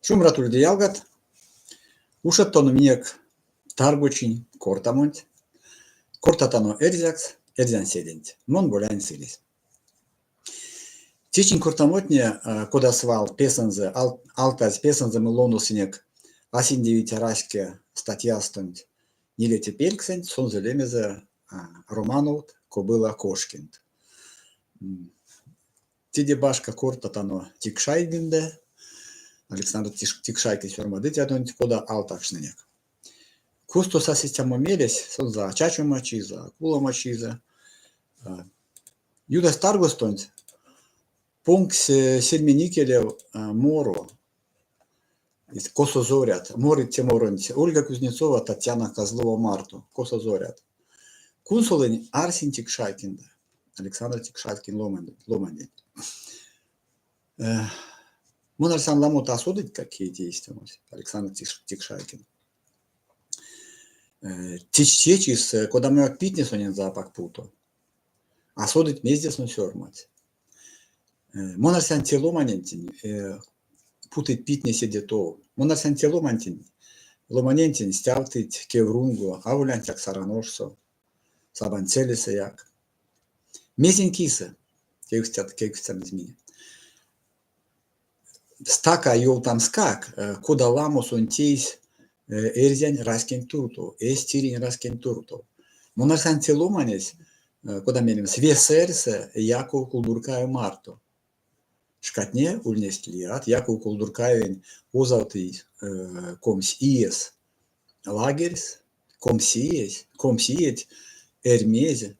Шумбрат ульде, ялгат! Ушодтано минек таргочинь кортамонть. Кортатано эрзякс, эрзянседенть. Мон Болянь Сыресь. Течинь кортамотне, кода свал, песэнзэ, алтазь песэнзэ мы ловносынек А синдевиця раське статьястонть нилеце пельксэнть, сонзэ лемезэ Романовт, Кобыла, Кошкинт. Теде башка кортатано Тикшайкиндэ, Александр Тикшайкин сёрмадыцядонть, кода алтакшнынек. Косто сась истямо мелесь, сонзэ а чачома чизэ, а кулома чизэ. Ютазь таргостонть понгсь сельмень икелев моро, Косо зорят, морыть те моронть Ольга Кузнецова, Татьяна Козлова марто. Косо зорят. Кунсолынь Арсень Тикшайкиндэ, Александр Тикшайкин ломаненть. Мон арсян ламот а содыть, кие те истямось, Александр Тикшайкин. Течис кодамояк питне сонензэ апак путо. А содыть, мезде сон сёрмадсь. Мон арсян те ломанентень путыть питне седе тов. Мон арсян те ломантень, ломанентень стявтыть кеврунго аволь ансяк Сараношсо, Сабанцелесэяк. Мезень кисэ? Кевкстят, кевкстямизь минь. Стака ёвтамскак, кода ламо сон тейсь эрзянь раськенть туртов, эсь тиринь раськенть туртов. Мон арсян те ломанесь, кода меремс, ве сэрьсэ Яков Кулдуркаев марто. Шкатне ульнесть лият. Яков Кулдуркаевень озавтызь 20 иес лагерьс, 20 иеть, 20 иеть Эрьмезь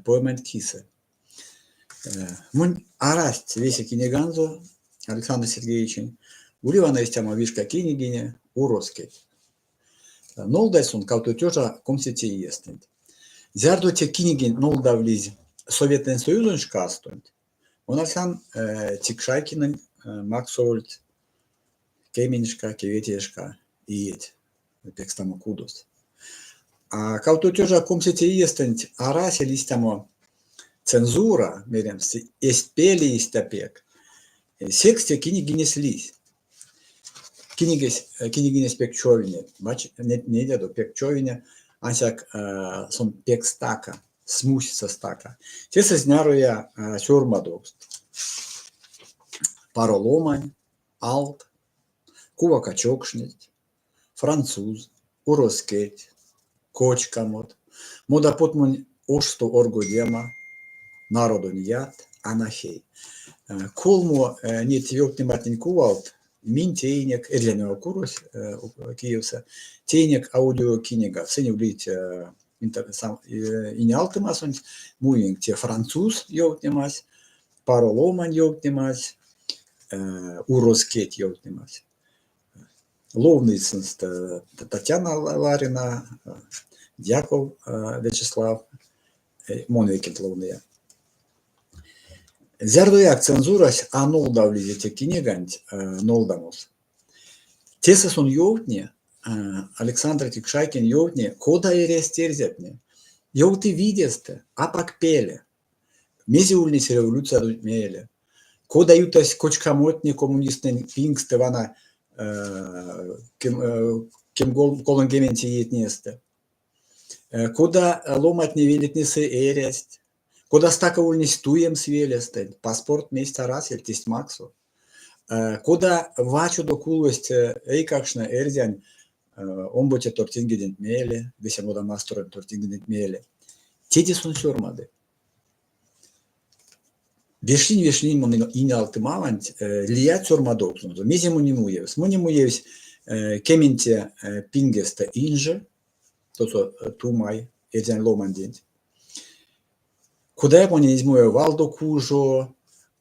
поэманть кисэ. Монь арасть весе киниганзо Александр Сергеевичень. Ули вана истямо вишка кинигине Уроскеть. Нолдась сон 20 комсеце иестэнть. Зярдо те кинигенть нолдавлизь Советэнь Союзонь шкастонть, мон арсян, Тикшайкинэнь максовольть кеменьшка, кеветеешка иеть пекстамо кудос. А 20 комсеце иестэнть арасель истямо цензура, меремс, эзть пеле истя пек. Секс те кинигинесь лиссь. Кинигесь, кинигинесь пек човине, недядо пек човине, ансяк сон пек стака, смустьсэ стака. Тесэ зняроя сёрмадовкст. Паро ломань, алт, кувака чокшнеть, француз, уроскеть, кочкамот, модапотмонь ошсто оргодема, народонь ят, анахей. Колмо неть ёвтнематнень кувалт минь теинек, эрзянь курось Киевсэ, теинек аудиокнига. Сынь улить Инеалтымасонть, муинк те француз ёвтнемась, паро ломань ёвтнемась, уроскеть ёвтнемась. Ловнызь сынст Татьяна Ларина, Дьяков Вячеслав, мон вейкенть ловныя. Зярдояк цензурась а нолдавлизе те книганть нолдамос. Тесэ сон ёвтни, Александр Тикшайкин ёвтни, кода эрясть эрзятне. Ёвты видестэ, апак пеле. Мезе ульнесь революциядонть мейле. Кода ютасть кочкамотне коммунисттнэнь пингстэ вана 30 иетнестэ. Кода ломантне велетнесэ эрясть, кода стака ульнесь туемс велестэнть, паспорт мезть арасельть, эзть максо. Кода вачодо кулость эйкакштне эрзянь омбоце тортингеденть мейле, весе модамасторонь тортингеденть мейле. Теде сон сёрмады. Вешнинь-вешнинь мон Инеалтымаванть лият сёрмадовксонзо. Мезе монь муевсь? Монь муевсь кеменце пингестэ инже, тосо Тумай, эрзянь ломанденть. Кодаяк монь эзь муе Валдо кужо,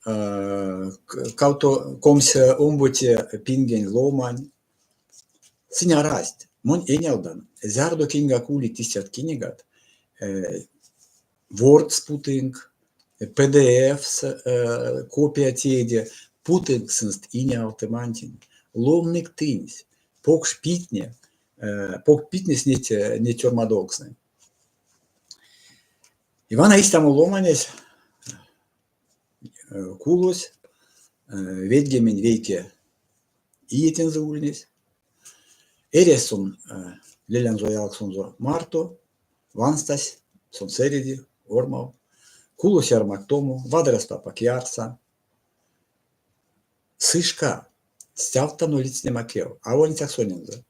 кавто 20 омбоце пингень ломань. Сынь арасть. Мон энялдан, зярдо киньгак улить истят книгат, Word-с путынк, PDF-с копия тееде, путынк сынст Инеалтымантень, ловнынк тынсь, покш питне, покш питнес неть сёрмадовкстнэ. И вана истямо ломанесь кулось 91 Иетензэ ульнесь. Эрясь сон лелянзо-ялаксонзо марто, ванстась, сон сэреди, ормав, кулось ярмактомо, вадрясто апак ярса. Сы шка, стявттано ледстнема кев, аволь ансяк сонензэ.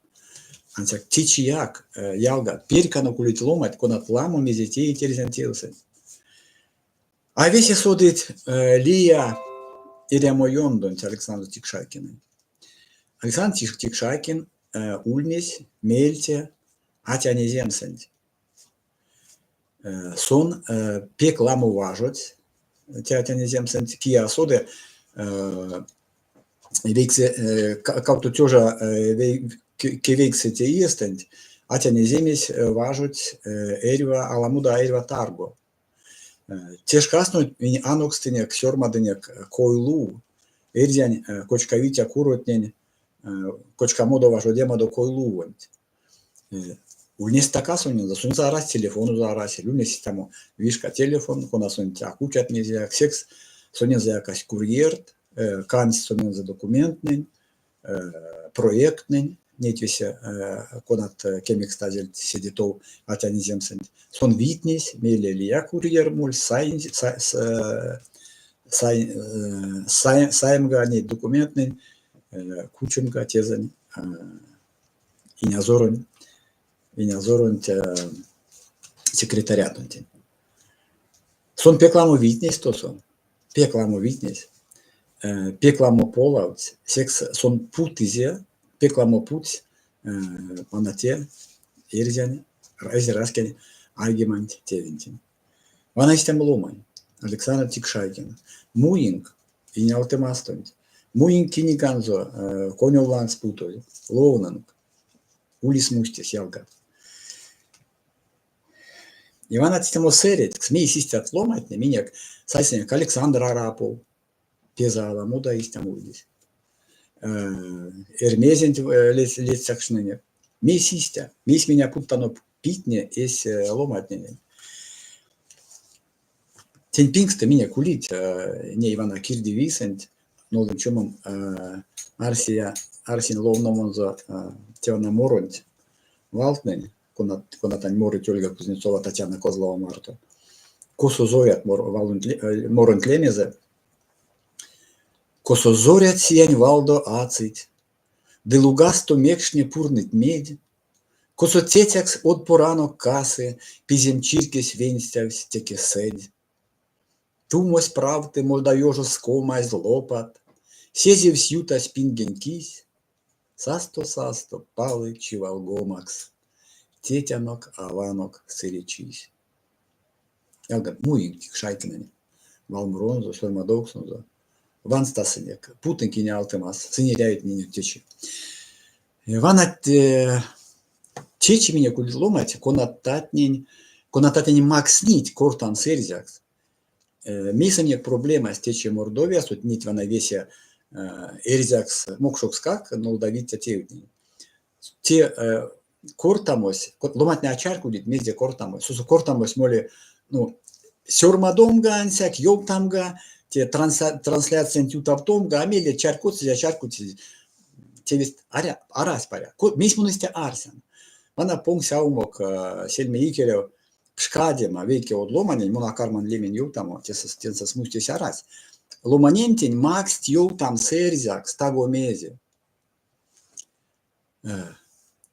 Ансяк течияк, ялгат, перьканок улить ломанть, конат ламо мезе теить эрзянь тевсэнть. А весе содыть лия эрямо ёндонть Александр Тикшайкинэнь. Александр Тикшайкин ульнесь меельце атянеземсэнть. Сон пек ламо важодсь те атянеземсэнть. Кие а соды, вейксэ кавто тёжа кевейксэце иестэнть атянеземесь важодсь эрьва аламодо эрьва тарго. Те шкастонть минь анокстынек, сёрмадынек койлув, эрзянь кочкавиця куротнень кочкамодо важодемадо койлувонть. Ульнесь стака сонензэ, сонзэ арась телефонозо арасель, ульнесь истямо вишка телефон, конасонть а кучат мезеяк. Секс сонензэ якасть курьерт, кандсть сонензэ документтнэнь, проекттнэнь, неть весе, конат кемекстазельть седе тов атянеземсэнть. Сон витнесь, мейле лия курьер мольсь, саемга неть документтнэнь, кучомга тезэнь инязоронь инязоронть секретариатонтень. Сон пек ламо витнесь тосо, пек ламо витнесь, пек ламо полавтсь, секс сон путызе, пек ламо путсь вана те эрзянь раськень айгеманть тевентень. Вана истямо ломань, Александр Тикшайкин. Муинк инялтемастонть, муинк книганзо конёв лангс путозь, ловнынк. Ули смустесь, ялгат. Иван истямо сэредькс, мейс истят ломантне, минек сайсынек Александр Арапов, пезэ аламодо истямо ульнесь. Эрьмезенть лецякшнынек. Мейс истя? Мейс минь а путтано питне эсь ломантненень? Тень пингстэ минек улить ней вана кирдивийсэнть, нолдынь чумом, арсия, арсинь ловномонзо те вана моронть валтнэнь, конатань морыть Ольга Кузнецова, Татьяна Козлова марто. Косо зорят моронть лемезэ? Косо зорят сиянь валдо ацыть, ды лугасто мекштне пурныть медь, косо цецякс од поранок касы, пиземчирькесь венстявсь теке сэдь. Тумось правты модаёжос комазь лопат, сезевсь ютась пингень кись, састо-састо палы чивалгомакс тетянок-аванок сыречись. Ялгат, муинк Тикшайкинэнь валморонзо, сёрмадовксонзо. Ванстасынек, путынк инеалтымас, сынь эрявить минек течи. Вана течи минек улить ломанть, конататнень, конататнень макснить кортамс эрзякс. Мейсэ минек проблемась течи Мордовиясо, неть вана весе эрзякс, мокшокскак нолдавиця тевтнень. Те кортамось, ломантне а чарькодить, мезде кортамось. Сосо кортамось моли, ну, сёрмадомга ансяк, ёвтамга, те трансляциянть ютавтомга, а мейле чарькодьсызь, а чарькодьсызь. Тевест арась паряк. Мейс мон истя арсян? Вана понгсь аумок сельме икелев пшкадема вейке од ломанень, мон а карман лемень ёвтамо, теньсэ смустесь арась. Ломанентень максть ёвтамс эрзякс таго мезе.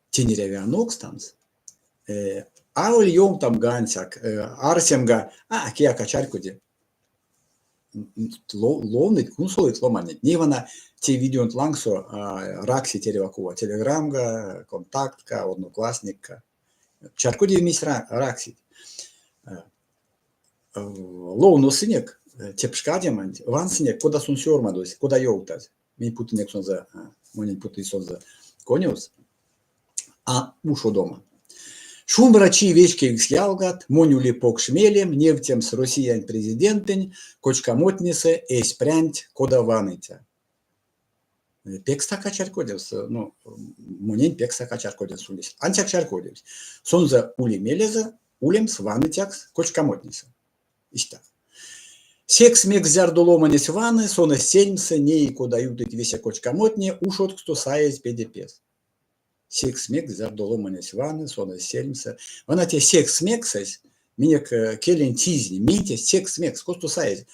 Тень эряви анокстамс. Аволь ёвтамга ансяк, арсемга, а кияк а чарькоди. Ловныть, кунсолыть ломантне. Ней вана те видеонть лангсо раксить эрьва кува: Телеграмга, Контактка, Одноклассникка. Чарькодевемесь раксить. Ловносынек те пшкадеманть, вансынек, кода сон сёрмадозь, кода ёвтазь. Минь путынек сонзэ, монень путызь сонзэ конёвс, а ушодома. Шумбрачи, вечкевикс ялгат, монь ули покш мелем невтемс Россиянь президентэнь кочкамотнесэ эсь прянть кода ваныця. Пек стака чарькодемс, ну, монень пек стака чарькодемс ульнесь. Ансяк чарькодемс. Сонзэ ули мелезэ улемс ваныцякс кочкамотнесэ. Истя. Секс, мекс зярдо ломанесь ваны, сон эсь сельмсэ неи, кода ютыть весе кочкамотне, ушодксто саезь педе пес. Секс, мекс зярдо ломанесь ваны, сон эсь сельмсэ. Вана те секс мексэсь минек келенть изни. Мезе секс мекс, косто саезь?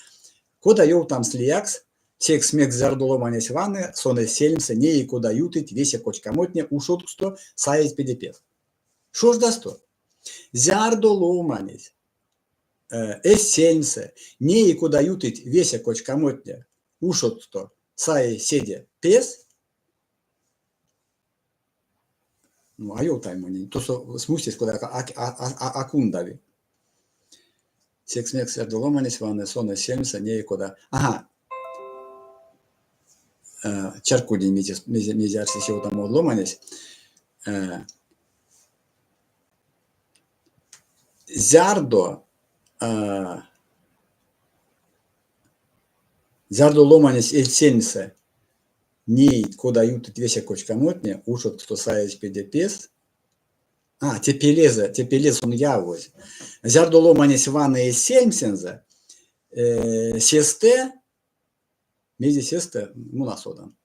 Кода ёвтамс лиякс, секс мекс зярдо ломанесь ваны, сон эсь сельмсэ неи, кода ютыть весе кочкамотне, ушодксто саезь педе пес. Шождасто. Зярдо ломанесь эсь сельмсэ неи, кода ютыть весе кочкамотне, ушодксто саезь седе пес, ну, а ёвтай монень, тосо смустесь кода а кундави. Секс мекс зярдо ломанесь ваны, сон эсь сельмсэ неи, кода. Ага. Чарькодинь, мезе арсесь ёвтамо ломанесь. Зярдо зярдо ломанесь эсь сельмсэ неи, кода ютыть весе кочкамотне, ушодксто саезь педе пес, а, те пелезэ, те пелезэ сон явозь. Зярдо ломанесь ваны эсь сельмсэнзэ, сестэ, мезе сестэ, мон а содан.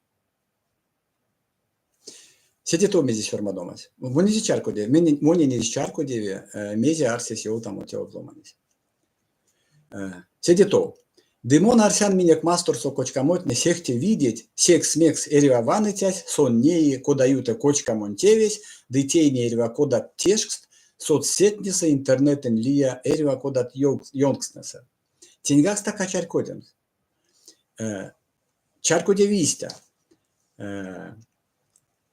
Седе тов мезе сёрмадомась? Монь эзь чарькоде, монень эзь чарькодеве, мезе арсесь ёвтамо те од ломанесь. Седе тов. Ды мон арсян минек масторсо кочкамотне сехте видеть, секс мекс эрьва ваныцясь сон неи, кода юты кочкамонь тевесь, ды тейни эрьва кодат тешкст соцсеттнесэ, интернетэнь лия эрьва кодат ёнкстнэсэ. Теньгак стака чарькодемс. Чарькодеви истя.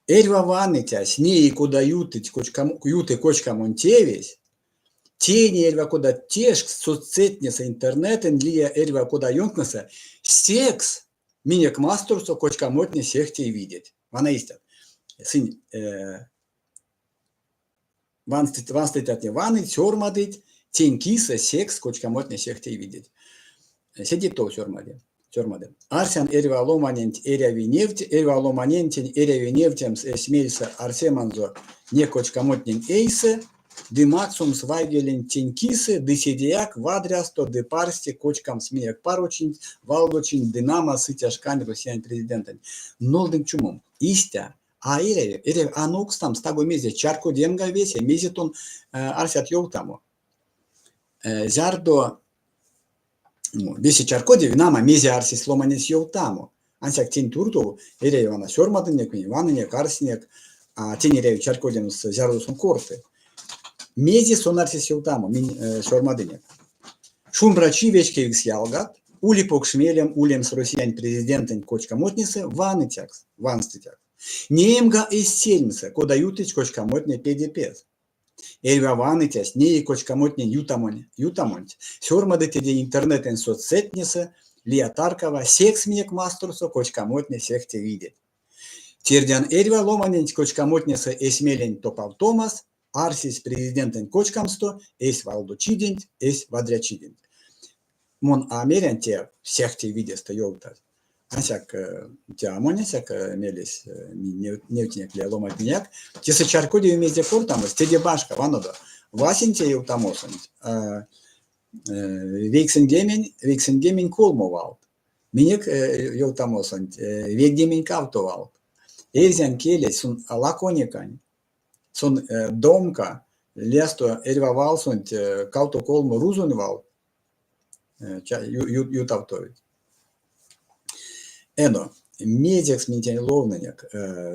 Эрьва ваныцясь неи, кода ютыть юты кочкамонь тевесь, тейни эрьва кодат тешкст соцсеттнесэ, интернетэнь лия эрьва кода ёнкстнэсэ, секс минек масторсо кочкамотне сехте видеть. Вана истят. Сынь ванстыцятне ваныть, сёрмадыть, тень кисэ секс кочкамотне сехте видеть. Седе тов сёрмады. Сёрмады. Арсян эрьва ломаненть эряви невть, эрьва ломанентень эряви невтемс эсь мельсэ арсеманзо не кочкамотнень эйсэ, ды максомс вайгеленть тень кисэ, ды седеяк вадрясто ды парсте кочкамс минек парочинть, валдочинть ды нама сыця шкань Россиянь президентэнть. Нолдынк чумом. Истя, а эряви, эряви анокстамс таго мезе, чарькодемга весе, мезе тон арсят ёвтамо. Зярдо весе чарькодеви, нама, мезе арсесь ломанесь ёвтамо. Ансяк тень туртов эряви вана сёрмадынек минь, ванынек, арсинек, а тень эряви чарькодемс, зярдо сон корты. Мезе сон арсесь ёвтамо, минь сёрмадынек. Шумбрачи вечкевикс ялгат, ули покш мелем улемс Россиянь президентэнть кочкамотнесэ ваныцякс, ванстыцякс. Неемга эсь сельмсэ, кода ютыть кочкамотне педе пес. Эрьва ваныцясь неи кочкамотнень ютамонь ютамонть, сёрмады теде интернетэнь соцсеттнесэ, лия таркава, секс минек масторсо кочкамотне сехте видеть. Тердян эрьва ломаненть кочкамотнесэ эсь мелень топавтомас, арсесь президентэнть кочкамсто эсь валдочиденть, эсь вадрячиденть. Мон а мерян те сехте видестэ ёвтазь. Ансяк те а монь ансяк мелесь, минь невтинек лия ломантнеяк. Тесэ чарькодеви мезде кортамось, теде башка, ванодо, васенце ёвтамосонть 93 валт. Минек ёвтамосонть 92 валт. Эрзянь келесь сон лаконикань, сон домка, лиясто эрьва валсонть кавто-колмо рузонь валт ютавтовить. Эно, мезекс минь тень ловнынек?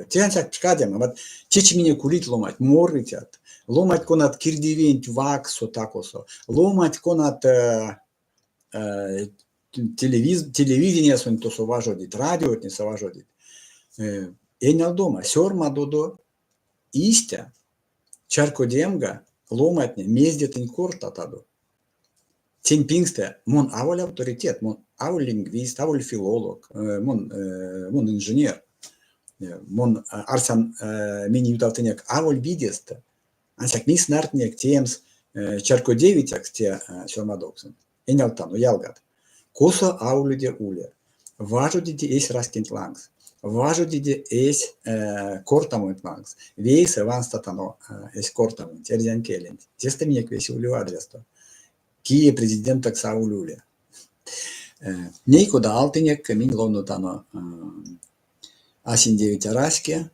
Те ансяк пшкадема. Вот течи минек улить ломанть, морыцят, ломанть, конат кирдивенть вакссо такосо, ломанть, конат телевидениясонть тосо важодить, радиотнесэ важодить. Энялдома, сёрмадодо истя, чарькодемга ломантне мезде тынь кортатадо. Тень пингстэ мон аволь авторитет, мон аволь лингвист, аволь филолог, мон, мон инженер. Мон арсян, минь ютавтынек аволь видестэ, ансяк минь снартнинек теемс чарькодевицякс те сёрмадовксонть. Энялдтано, ялгат, косо а улиде уле, важодиде эсь раськенть лангс, важодиде эсь кортамонть лангс, вейсэ ванстатано эсь кортамонть, эрзянь келенть. Сестэ минек весе ули вадрясто. Кие президентэкс а ули уле. Ней, кода алтынек, минь ловнотано А синдевиця раське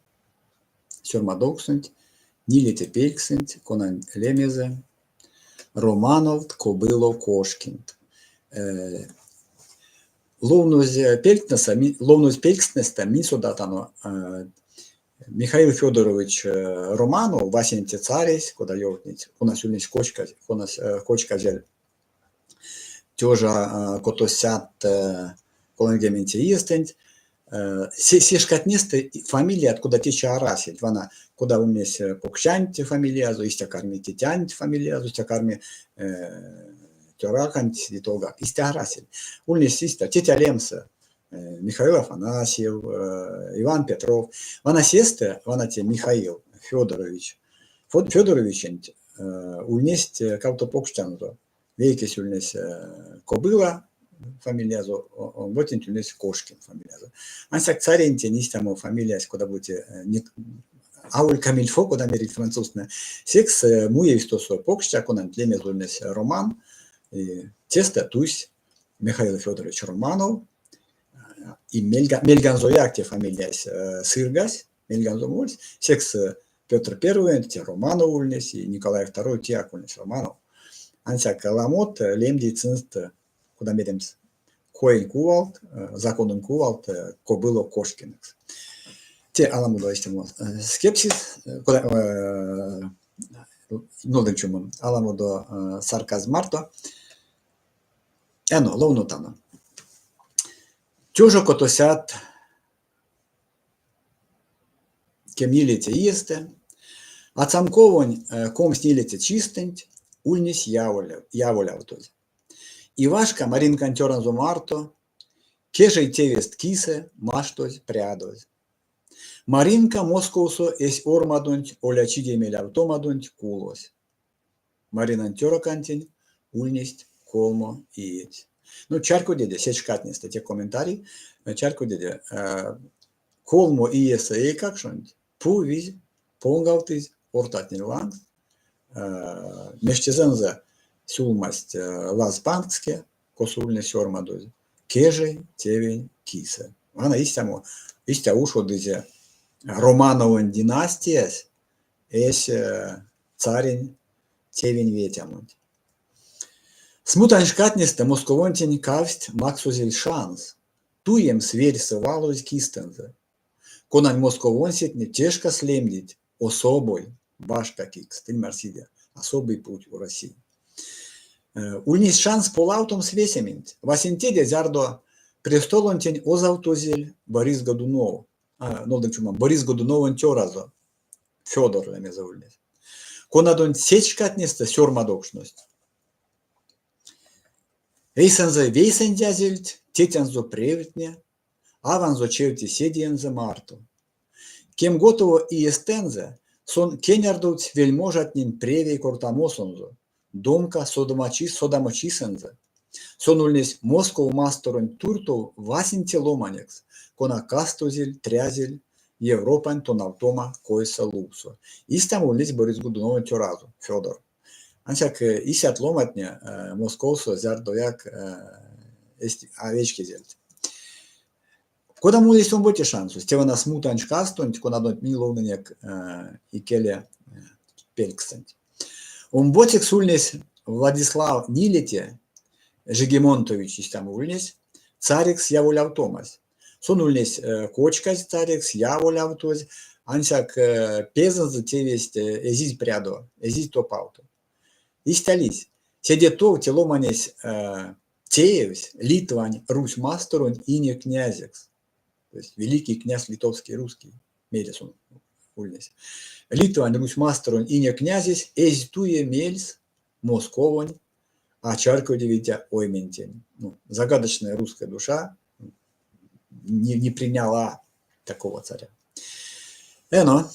сёрмадовксонть нилеце пельксэнть, конань лемезэ Романовт, Кобылов, Кошкинт. Ловнозь пелькстнэсэ, ловнозь пелькстнэстэ минь содатано Михаил Федорович Романов, васенце царесь, кода ёвтнить, конась ульнесь кочказь, конась кочказель 1630 иестэнть, се шкатнестэ фамилият, кода течи арасельть. Вана кода ульнесь покштянть фамилиязо, истя карми тетянть фамилиязо, истя карми цёраканть и толгак. Истя арасель. Ульнесь истя тетя лемсэ Михаил Афанасьев, Иван Петров. Вана сестэ, вана те Михаил Федорович, Федоровиченть ульнесть кавто покштянзо. Вейкесь ульнесь Кобыла фамилиязо, омбоценть ульнесь Кошкин фамилиязо. Ансяк царентень истямо фамилиясь, кода-бути аволь комильфо, кода мерить французтнэ. Секс муевсь тосо покштя, конанть лемезэ ульнесь Роман. И тестэ тусь Михаил Федорович Романов. И мельганзояк те фамилиясь сыргась, мельганзо мольсь. Секс Петр Первоенть те Романов ульнесь, и Николай Второй теяк ульнесь Романов. Ансяк ламот лемдить сынст, кода меремс, коень кувалт, закононь кувалт Кобыло Кошкинекс. Те аламодо истямо скепсис, кода нолдынь чумом, аламодо сарказм марто. Эно, ловнотано. 16 кемнилеце иестэ, ацамковонь 24 чистэнть ульнесь яволявтозь. Ивашка Маринкань цёранзо марто кежей тевест кисэ маштозь прядозь. Маринка Московсо эсь ормадонть олячиде мелявтомадонть кулось. Маринань цёракантень ульнесть 3 иеть. Ну, чарькодеде, сеть шкатнестэ те комментарий, чарькодеде, 3 иесэ эйкакшонть пувизь, понгавтызь ортатнень лангс, мештезэнзэ сюлмасть лаз панкске, косо ульнесь сёрмадозь, кежей тевень кисэ. Вана истямо, истя ушодызе Романовонь династиясь эсь царень тевень ветямонть. Смутань шкатнестэ Московонтень кавсть максозель шанс туемс верьсэ валозь кистэнзэ, конань московонсетне те шкас лемдить особой башка кикс, тынь марсиде, особый путь у России. Ульнесь шанс полавтомс весементь. Васенцеде, зярдо престолонтень озавтозель Борис Годунов, нолдынк чумом, Борис Годуновонь цёразо, Федор лемезэ ульнесь, конадонть сеть шкатнестэ сёрмадокшность. Эйсэнзэ вейсэндязельть тетянзо превтне, аванзо чевте седеензэ марто. Кемготово иестэнзэ сон кенярдовтсь вельможатнень превей кортамосонзо, домка содамочисэнзэ. Сон ульнесь Москов масторонть туртов васенце ломанекс, кона кастозель, трязель Европань тонавтома койсэ-лувсо. Истямо ульнесь Борис Годуновонь цёразо, Фёдор. Ансяк истят ломантне Московсо зярдояк эзть а вечкезельть. Кодамо ульнесь омбоце шансось? Те вана смутань шкастонть, конадонть минь ловнынек икеле пелькссэнть. Омбоцекс ульнесь Владислав Нилете Жигимонтович истямо ульнесь, царекс яволявтомась. Сон ульнесь кочказь царекс, яволявтозь, ансяк пезэнзэ тевест эзизь прядо, эзизь топавто. Истя лиссь. Седе тов те ломанесь теевсь Литвань Русь масторонь ине князекс. То есть великий князь литовский русский, мейле сон ульнесь. Литвань Русь масторонь ине князесь эзь туе мельс Московонь а чарькодевиця ойментень. Ну, загадочная русская душа не приняла такого царя. Эно,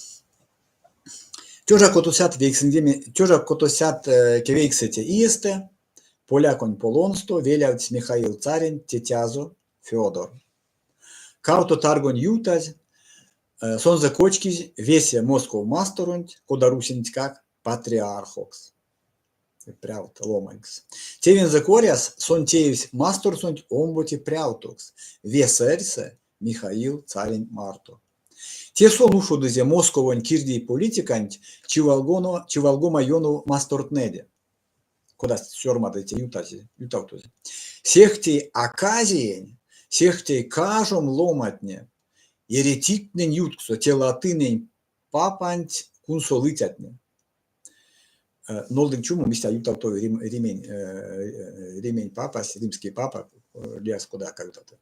1690 иестэ поляконь полонсто велявтсь Михаил царенть тетязо Феодор. Кавто таргонь ютазь, сонзэ кочкизь весе Москов масторонть, кода Русентькак, патриархокс. Прявт ломанькс. Тевензэ коряс сон теевсь масторсонть омбоце прявтокс, ве сэрьсэ Михаил царенть марто. Те сон ушодызе Московонь кирдий политиканть чивалгома ёнов мастортнэде. Кода сёрмады те ютавтозь. Сехте оказиянь, сехте кажом ломантне, еретиктнень ютксо те латынень папанть кунсолыцятне. Нолдынк чумом, истя ютавтови римень папась, римский папа, лияс кода ютавты.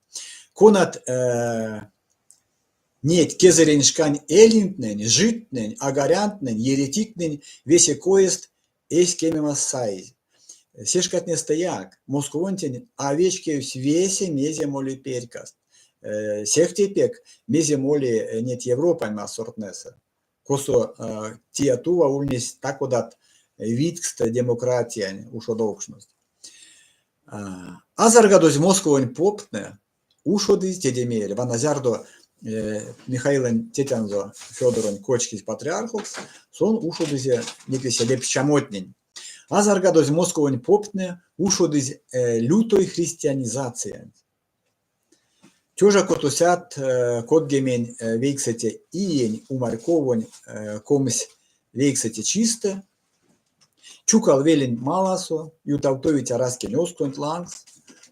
Конат неть кезэрень шкань эллинтнэнь, жидтнэнь, агарянтнэнь, еретиктнень весе коест эсь кемемас саизь. Се шкатнестэяк Московонтень а вечкевсь весе, мезе моли перькаст. Сехте пек, мезе моли неть Европань мастортнэсэ, косо тия-тува ульнесть та-кодат витькст демократиянь ушодовкшность. Азаргадозь Московонь поптнэ ушодызь теде мейле, вана зярдо Михаилэнь тетянзо Фёдоронь кочкизь патриархокс, сон ушодызе неть весе лепщамотнень. Азаргадозь Московонь поптнэ ушодызь лютой христианизациянть. 1639 иень умарьковонь 29 чистэ Чукал веленть маласо ютавтовиця раськень озксонть лангс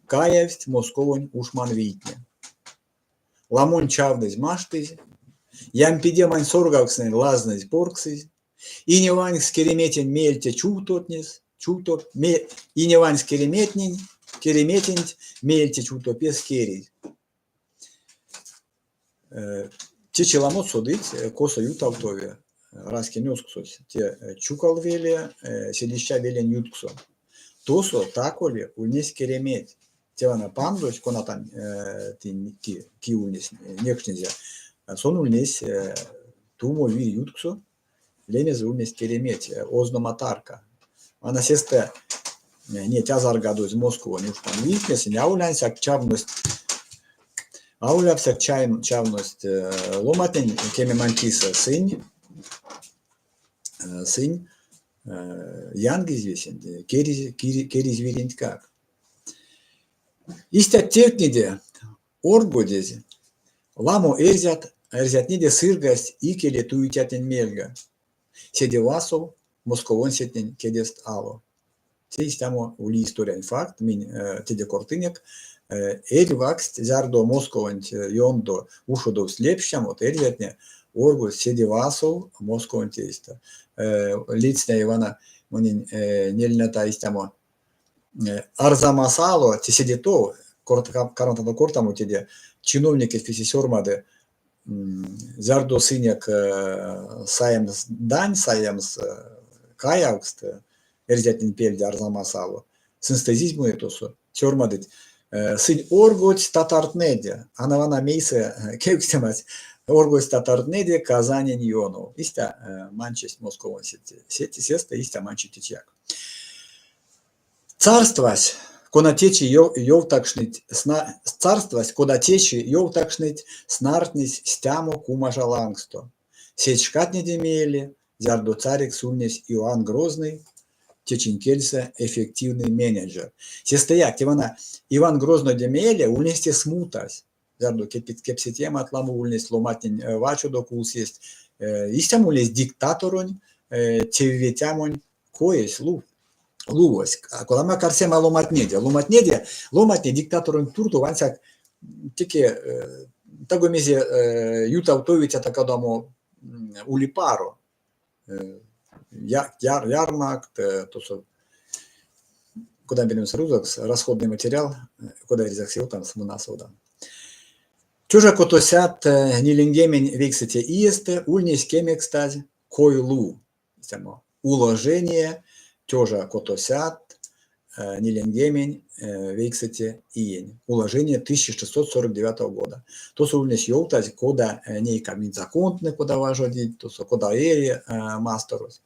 каявсть Московонь ушманвийтне. Ламонь чавнызь-маштызь, ямпидемань соргавкстнэнь лазнызь-порксызь, иневанькс кереметень мельте чувтотнес, чувто, иневанькс кереметнень, кереметенть мельте чувто пес керизь. Течи ламот содыть, косо ютавтови раськень озксось. Те Чукал веле, Селища велень ютксо. Тосо тако-ли ульнесь кереметь. Те вана пандось, конатань ки ульнесь, некшнизе, сон ульнесь тумо вирь ютксо, лемезэ ульнесь Кереметь, ознома тарка. Вана сестэ неть азаргадозь Московонь ушман вийтнесэ аволь ансяк чавность, аволь ансяк чавность ломантнень кемемань кисэ, сынь, сынь янгизь весень, керизь, керизь вирентькак. Истят тевтнеде оргодезь, ламо эрзят эрзятнеде сыргасть икеле туицятнень мельга, седе васов московонсетнень кедест ало. Те истямо ули историянь факт, минь теде кортынек. Эрьваксть, зярдо Московонть ёндо ушодовсть лепштямот, эрзятне оргодсть седе васов Московонть эйстэ. Ледстняви вана монень нельнята истямо Арзамас ало, те седе тов, карматано кортамо теде, чиновникесь весе сёрмады, зярдо сынек саемс дань, саемс каявкст эрзятнень пельде Арзамас ало, сынст эзизь муе тосо, сёрмадыть, сынь оргодсть татартнэде, а вана мейсэ кевкстемась, оргодсть татартнэде Казанень ёнов. Истя манчесть Московонь сестэ, истя манчить течияк. Царствась, кона течи ёвтакшныть царствась, кода течи ёвтакшныть, снартнесь стямо кумажа лангсто. Сеть шкатнеде мейле, зярдо царекс ульнесь Иоанн Грозный, течинь кельсэ эффективный менеджер. Сестэяк, те вана Иван Грознойде мейле ульнесь те смутась, зярдо кепсетемат ламо ульнесть, ломантнень вачодо кулсесть. Истямо ульнесь диктаторонь тевветямонь коесь, лув. Лувось. Кодамо арсема ломантнеде? Ломантнеде, ломантне диктаторонть туртов ансяк теке таго мезе ютавтовиця та-кодамо ули паро. Ярмакт, тосо, кода меремс рузокс, расходный материал, кода эрзякс ёвтамс, мон а содан. 1949 иестэ ульнесь кемекстазь Койлу истямо уложение 1649 иень. Уложение 1649 года. Тосо ульнесь ёвтазь, кода ней кармить законтнэ, кода важодить, тосо кода эри масторось.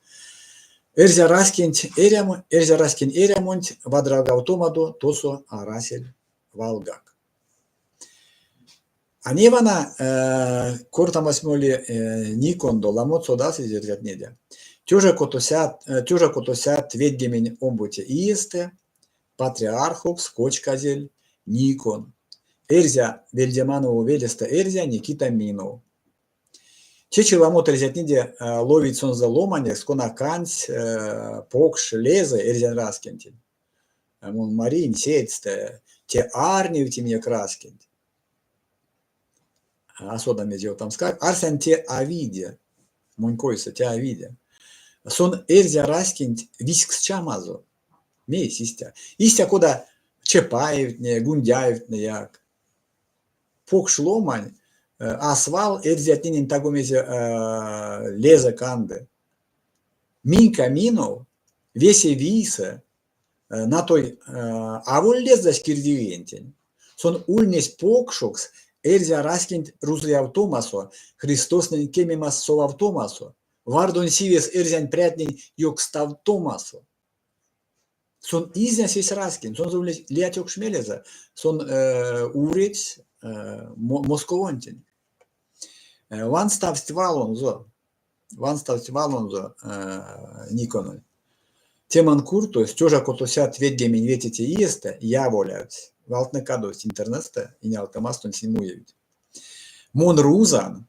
Эрзя раськенть эрямо, эрзя раськень эрямонть вадрялгавтомадо тосо арасель валгак. А ней вана кортамось моли Никондо, ламот содасызь эрзятнеде. 1692 иестэ патриархокс кочказель Никон. Эрзя Вельдеманова велестэ эрзя Никита Минов. Течи ламот эрзятнеде ловить сонзэ ломанекс, кона кандсь покш лезэ эрзянь раськентень. Мон маринь сеедьстэ, те арневтимек раськенть. А содан мезе ёвтамскак. Арсян, те а виде. Монь койсэ, те а виде. Сон эрзя раськенть визьксчамазо. Мейсь истя? Истя, кода Чапаевтне, Гундяевтнеяк. Покш ломань, а свал эрзятненень таго мезе лезэ канды. Минька Минов весе вийсэ натой аволь лездась кирдивиентень. Сон ульнесь покшокс эрзя раськенть рузыявтомасо, Христоснэнь кемемас совавтомасо, вардонь сивес эрзянь прятнень ёкставтомасо. Сон изнясь эсь раськенть, сонзэ ульнесь лия тёкшмелезэ, сон уредсь Московонтень. Ванставсть валонзо, ванставсть валонзо Никононь. Те манкуртось 1695 иестэ яволявтсь, валтнэ кадовсть интернетстэ, инялкомастонть сынь муевить. Мон рузан,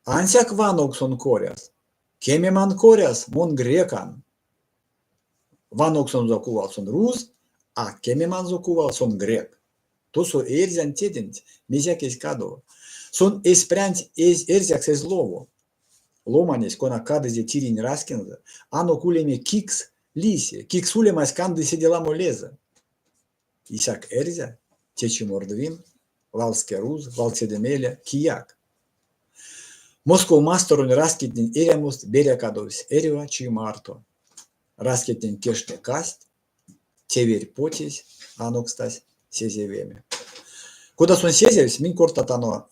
ансяк вановксон коряс, кемеман коряс мон грекан. Вановксонзо кувалт сон руз, а кемеманзо кувалт сон грек. Тосо эрзянь теденть мезеяк эзь кадово. Сон эсь прянть эзь эрзякс эзь лово. Ломанесь, кона кадызе тиринь раськензэ, анок улеме кикс лиси, кикс улемась канды седе ламо лезэ. Исяк эрзя, течи мордвин, валске руз, валседе мейле кияк. Москов масторонь раськетнень эрямост беря кадовсь эрьва чи марто. Раськетнень кежтне кассть, те верь потесь анокстась сезевеме. Кода сон сезевсь, минь кортатано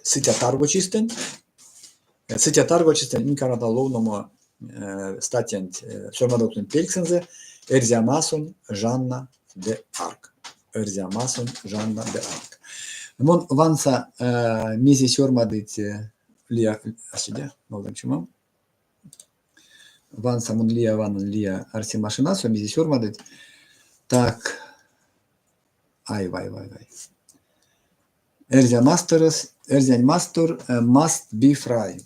сыця таргочистэнть. Сыця таргочистэнть минь карматано ловномо статьянть сёрмадовксонть пельксэнзэ Эрзямасонь Жанна де Арк. Эрзямасонь Жанна де Арк. Мон ванса, мезе сёрмадыть лия аштеде, нолдынк чумом. Ванса мон лия ванан лия арсемашинасо, мезе сёрмадыть. Так. Ай, вай, вай, вай. Эрзя масторось, эрзянь мастор must be free.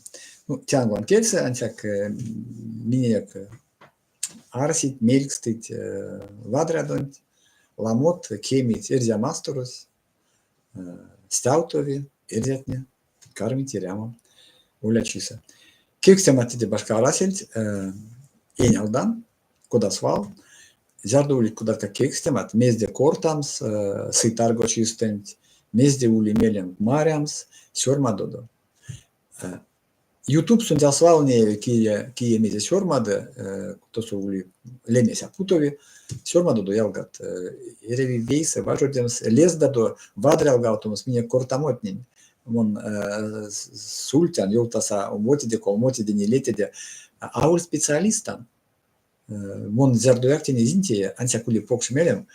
Ну, тянь кельсэ, ансяк минек арсить, мелькстыть вадрядонть, ламот кемить эрзя масторось, стявтови эрзятне кармить эрямо олячисэ. Кевкстемат теде башка арасельть, энялдан, кода свал, зярдо улить кодаткак кевкстемат, мезде кортамс сы таргочистэнть, мезде ули меленк марямс, сёрмадодо. Ютубсонть а свал неяви, кие, кие мезе сёрмады, тосо ули лемесь а путови. Сёрмадодо, ялгат, эряви вейсэ важодемс, лездадо вадрялгавтомс минек кортамотнень. Мон сультян, ёвтаса омботеде, колмотеде, нилетеде. Аволь специалистан. Мон зярдояк тень эзинь тее, ансяк ули покш мелем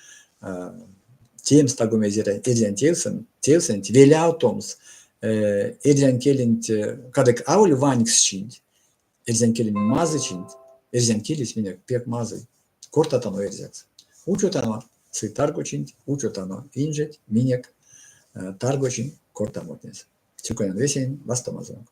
теемс таго мезе эрзянь тевсэнть, велявтомс эрзянь келенть, кадык аволь ваньксчинть, эрзянь келень мазычинть, эрзянь келесь минек пек мазый. Кортатано эрзякс. Учотано сы таргочинть, учотано инжеть минек таргочинь кортамотнес. Сюконян весенень, вастомазонк.